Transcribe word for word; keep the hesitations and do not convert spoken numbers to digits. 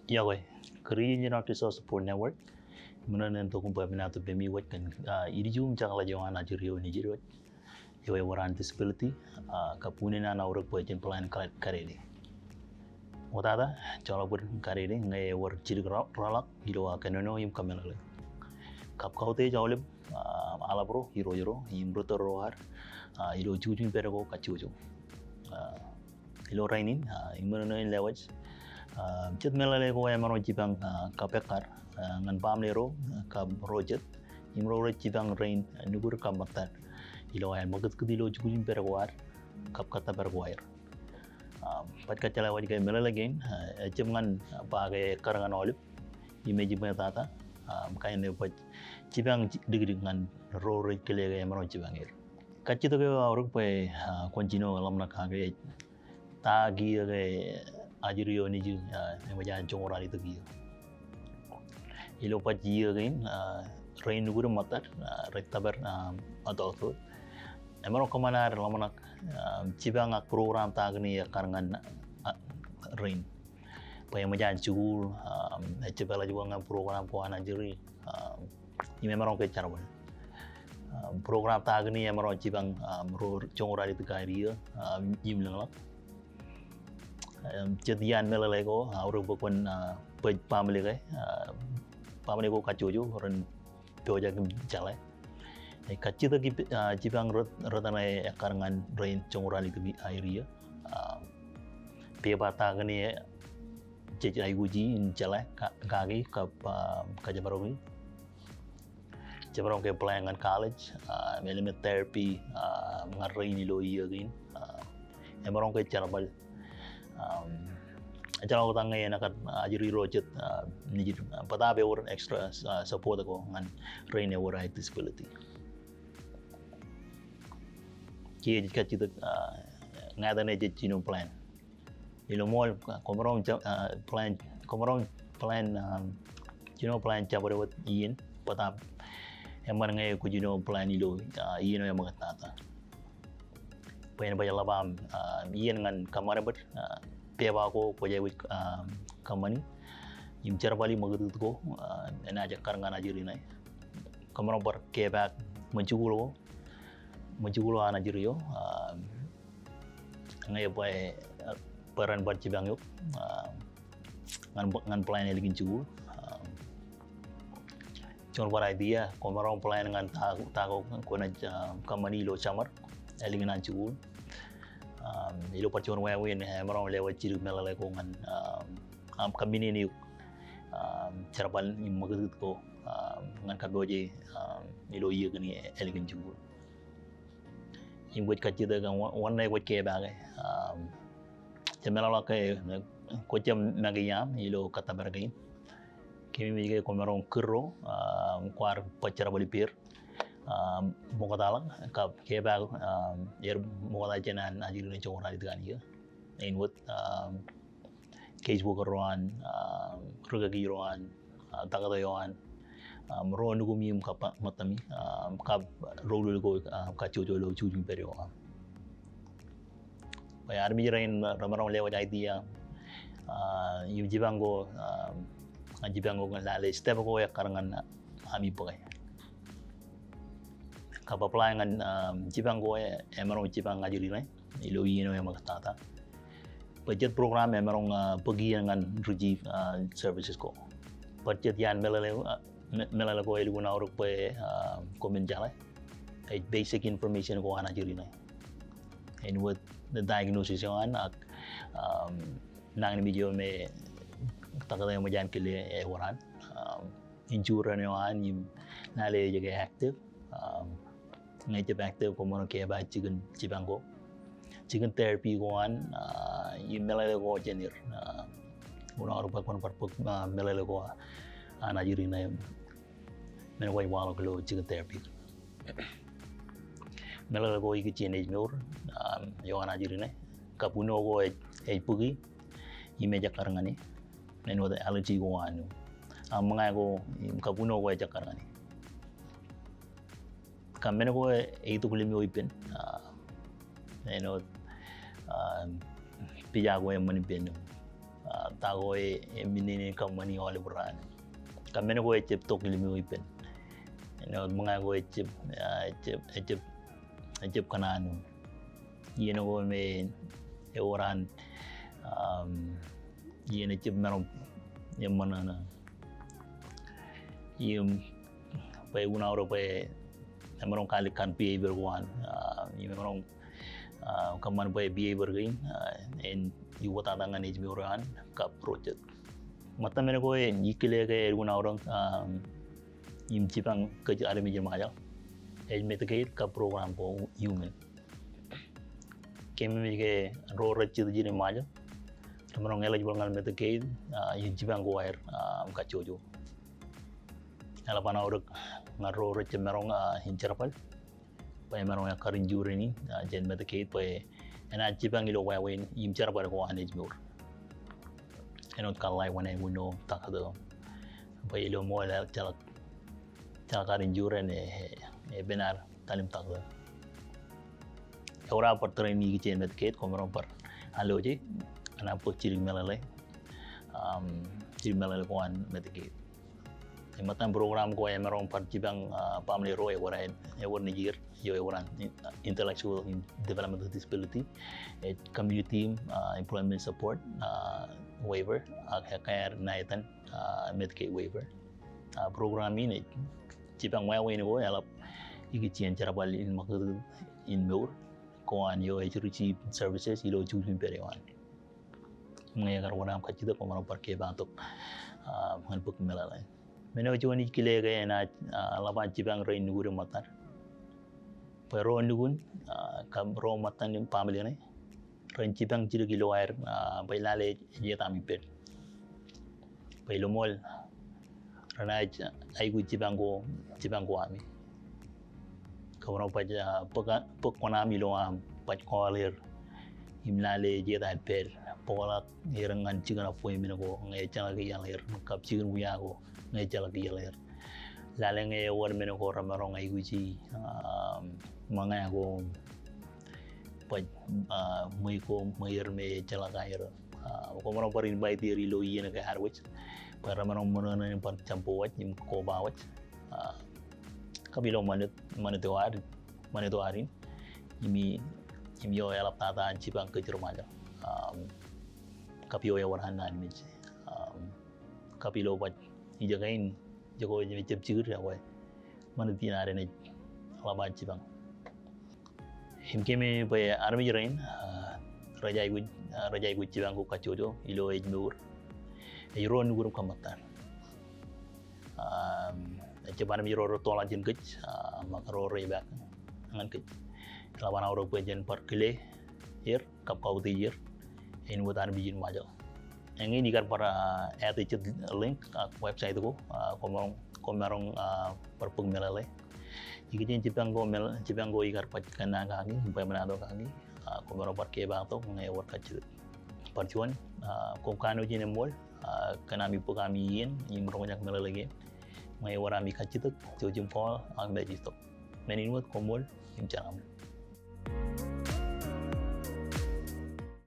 Iọkwe, kōj ri Arkansas Support Network. Im ṃōṇōṇō in tok im bwe enaaj ippemi wōj kōn, ah, ilju im jekḷaj eo an ajri eo nejid wōj eo ewōr an disability, ah, kab unin an aorōk bwe jen plan ka-, kadede. Ṃoktata, joḷọk bōd kadede, ñe ewōr jidik ro-, roḷọk, ilo aō kōnono im kōmeḷeḷe. Kab kautiej aolep, ah, aḷap ro, irooj ro, im rūtto ro ad, ah, ilo jukjuk in pād ko kajjojo. Ah, ilo rainin, ah, iṃōṇōṇō in lewōj, ah, jet meḷeḷe ko emaroñ jipañ, ah, kab ekkar, ah, ñan baaṃle ro, ah, kab ro jet, im ro rej jipañ rein, ah, nukud kab ṃōttad. Ilo aer ṃakūtkūt ilo jukjuk in pād ko ad, kab kōttōpar ko aer. Ah, baj kōjjeḷā wōj ke meḷeḷe kein, ah, ejjab ñan, ah, ba ke ekkar ñan aolep, im ej iṃōtata, ah, kain eo baj jipañ dikdik ñan ro rej kile ke emaroñ jipañ er. Kajjitōk eo aorōk bwe, ah, kwōn jino ḷōmṇak kake ej ta kiiō ke ajri eo nejid, ah, eṃōj an joñoul ralitōk iiō. Ilo baj iiō kein, ah, rein nukud im ṃōttad, ah, rej tōpar, ah, adulthood. Emaroñ kōṃṃan aer ḷōmṇak, ah, jipañ ak program ta kini ekkar ñan, ah, rein. Bwe eṃōj an jikuuḷ, ah, ejjab eḷap juon ñan program ko an ajri, ah, im emaroñ ke jerbal. Ah, program ta kini emaroñ jipañ, ah, ro joñoul ralitōk aer iiō, ah, im lōñḷọk. Em, jet iaan meḷeḷe ko, ah, aorōk bwe kwōn, ah, bwe baaṃle ke, ah, baaṃle ko kajjojo, ren pojak im jeḷā. Eh, kajjitōk ij, ah, jipañ rot-, rot ṇe ekkar ñan rein joñoul ralitōk aer iiō. Ah, pepa ta kini, eh, jej aikuji in jeḷā ka-, kaki kab, ah, kōjparok e. Jemaroñ ke plan ñan college, ah, im eḷap therapy, ah, ñan rein ilo iiō kein, ah, emaroñ ke jerbal. Um, ejjeḷọk oktak ñe enaaj kar ajri ro jet, ah, nejid, ah, bōtab ewōr extra, ah, support ko ñan rein ewōr aer disability. Kiiō jej kajjitōk, ah, ñāāt ṇe jej jino plan. Ilo ṃool, ah, kwōmaroñ ja-, ah, plan, kwōmaroñ plan, um, jino plan jabdewōt iien, bōtab eṃṃan ñe kwōj jino plan ilo, ah, iien eo eṃōkaj tata. Bwe en baj ḷap aṃ, ah, iien ñan kōṃṃan bōd, ah, pepa ko kwōj aikuj, ah, kōṃṃani. Im jerbal im ṃakūtkūt ko, ah, enaaj ekkar ñan ajri ṇe. Kwōmaroñ bar kepaak ṃōn jikuuḷ ko, ṃōn jikuuḷ eo an ajri eo, ah, ñe bwe, ah, bwe ren bar jipañ eok, ah, ñan, ñan plan ālikin jikuuḷ. Ah, juon bar idea, kwōmaroñ plan ñan ta, ta ko kwōnaaj, ah, kōṃṃani ilo summer ālikin an jikuuḷ. Ah, ilo bar juon wāween, eh, emaroñ lewōj jidik meḷeḷe ko ñan, ah, aṃ kōmminene eok, ah, jerbal im ṃakūtkūt ko, ah, ñan kapooje, ah, ilo iiō kein ālikin jikuuḷ. Im kwōj kajjitōk ke wōn, wōn ṇe kwōj kepaake. Um, jemeḷọkḷọk ke kwōjjab make iaam ilo kōttōpar kein. Kōmij ke kwōmaroñ kūr ro, um, kwaar baj jerbal ippāer. Um, ṃoktaḷọk kab kepaak, um, er ṃokta jān an ajri ṇe joñoul ralitōk an iiō. Āinwōt, um, case worker ro an, ah, rūkaki ro an, ah, taktō eo an, ah, ro nukuṃ im kab ṃōttami, ah, kab ro ulol ko, ah, kajjojo ilo jukjuk in pād eo aṃ. Bwe armej rein remaroñ lewōj idea, ah, im jipañ ko, ah, ñan jipañ ko ñan lale step ko ekkar ñan ami bōke. Kab apply ñan, ah, jipañ ko e, emaroñ jipañ ajri ṇe ilo iien eo eṃōkaj tata. Bwe jet program emaroñ, ah, bōk iien ñan receive, ah, services ko. Bwe jet iaan meḷeḷe, ah, me-, meḷeḷe ko elukkuun aorōk bwe, ah, koṃwin jeḷā. Ej basic information ko an ajri ṇe. Āinwōt diagnosis eo an ak, um, nañinmej eo me taktō eṃōj an kile ewōr an. Um, insurance eo an im lale ej ke active. Um, ñe ejjab active kwōmaroñ kepaak jikin jipañ ko. Jikin therapy ko an, ah, im meḷeḷe ko jān er. Ah, unin aorōk bwe kwōn bar bōk, ah, meḷeḷe ko an ajri ṇe men ko ej waḷọk ilo jikin therapy. Meḷeḷe ko ikijjien ej mour, ah, eo an ajri ṇe. Kab uno ko ej, ej bōki, im ejekkar ñan e. Āinwōt allergy ko an. Aṃ ṃōñā ko, im kab uno ko ejekkar ñan e. Kab men ko e, eitok lem eo ippān, ah, āinwōt, ah, pija ko eṃṃan ippān. ah, ta ko e, eminene kōṃṃani aolep raan. Kōṃṃane ko ejjab tok ilo ippān. Āinwōt ṃōñā ko ejjab, ah, ejjab, ejjab, ejjab kōṇaan. Iien ko me ewōr an, um, iien ejjab maroñ eṃṃan ṇe. Im bwe enaaj bar bwe emaroñ kalikkar behavior ko an, ah, im emaroñ, ah, kōṃṃan bwe behavior kein, ah, en iwōtata ñan ejmour eo an kab project. Ṃōttan men ko e ij kile ke enaaj bar, ah, im jipañ kōj armej in Ṃajeḷ. Ej Medicaid kab program ko Human. Kememej ke ro rej jitōb in Ṃajeḷ remaroñ eligible ñan Medicaid, ah, im jipañ ko aer, ah, kajjojo. Eḷap an aorōk ñan ro rej jab maroñ, ah, in jerbal bwe emaroñ ekkar insurance in, ah, jān Medicaid bwe enaaj jipañ ilo wāween im jerbal ko an ejmour. Āinwōt kōḷḷā wōṇāān wūno taktō. Bwe ilo ṃool ejjeḷọk, ejjeḷọk ad insurance e, e, epen ad talim taktō. Ewōr aō bar training ikijjien Medicaid, kwōmaroñ bar aloje, enaaj bōk jidik meḷeḷe, um, jidik meḷeḷe ko an Medicaid. Im ṃōttan program ko emaroñ bar jipañ, ah, baaṃle ro ewōr an, ewōr nejier, eo ewōr an in-, intellectual and developmental disability, ej community, ah, employment support, ah, waiver, ak ekkā aer ṇa etan, ah, Medicaid waiver. Ah, program in ej jipañ wāween ko eḷap ikijjien jerbal in ṃakūtkūt in mour ko an eo ej receive services ilo jukjuk in pād eo an. Im ñe ekar wōr aṃ kajjitōk, kwōmaroñ bar kepaaktok, ah, ñan bōk meḷeḷe. Men eo juon ij kile ke enaaj, ah, ḷap an jipañ rein nukūd im ṃōttad. Bwe ro nukūn, ah, kab ro ṃōttan im baaṃle ṇe ren jipañ jidik ilo aer, ah, bwe lale ej etan im pād. Bwe ilo ṃool renaaj aikuj jipañ ko, jipañ ko ami. Kwōmaroñ baj, ah, bōk, bōk kuṇ ami ilo aṃ baj call er im lale ej etan pād. Bōkḷọk er ñan jikin appointment ko ñe ejjeḷọk iaḷ er, kab jikin wia ko ñe ejjeḷọk iaḷ er. Lale ñe ewōr men ko remaroñ aikuji, ah, ṃōñā ko, baj, ah, ṃweiuk ko, ṃweier me ejjeḷọk aer. Ah, kwōmaroñ bar invite er ilo iien ko ad wōj bwe remaroñ ṃōṇōṇō in bar jab wōj im koba wōj. Ah, kab ilo ṃanit, ṃanit eo ad, ṃanit eo ad in, im i, im eo eḷaptata an jipañ kōj ri Ṃajeḷ. Ah, kab eo ewōr an armej. Ah, kab ilo baj, ijekein, ijekein ejjab jikid, ekwe ṃanit in ad enaaj ḷap an jipañ. Im kememej bwe armej rein, ah, rej aikuj, ah, rej aikuj jipañ ko kajjojo ilo ejmour ej ro nukūd im kab ṃōttad. Ah, ejjab armej ro rej tōḷa jān kōj, ah, ṃōk ro rej ipaak ñan kōj. Eḷap an aorōk bwe jen bar kile er kab kautiej er āinwōt armej in Ṃajeḷ. Eñin ikar bar, ah, add jet link, ah, website ko, ah, kwōmaroñ, kwōmaroñ, ah, bar bōk meḷeḷe. Ikijjien jipañ ko, meḷ-, jipañ ko ikar baj kōnnaan kaki, bwe ṃōṇōṇō kaki, ah, kwōmaroñ bar kepaaktok ñe ewōr kajjitōk. Bar juon, ah, koṃ kanooj in eṃṃool, ah, kōn ami bōk ami iien im roñjake meḷeḷe kein. Ñe ewōr ami kajjitōk, jouj im call ak message tok. Men in wōt, koṃṃool im jeraaṃṃan.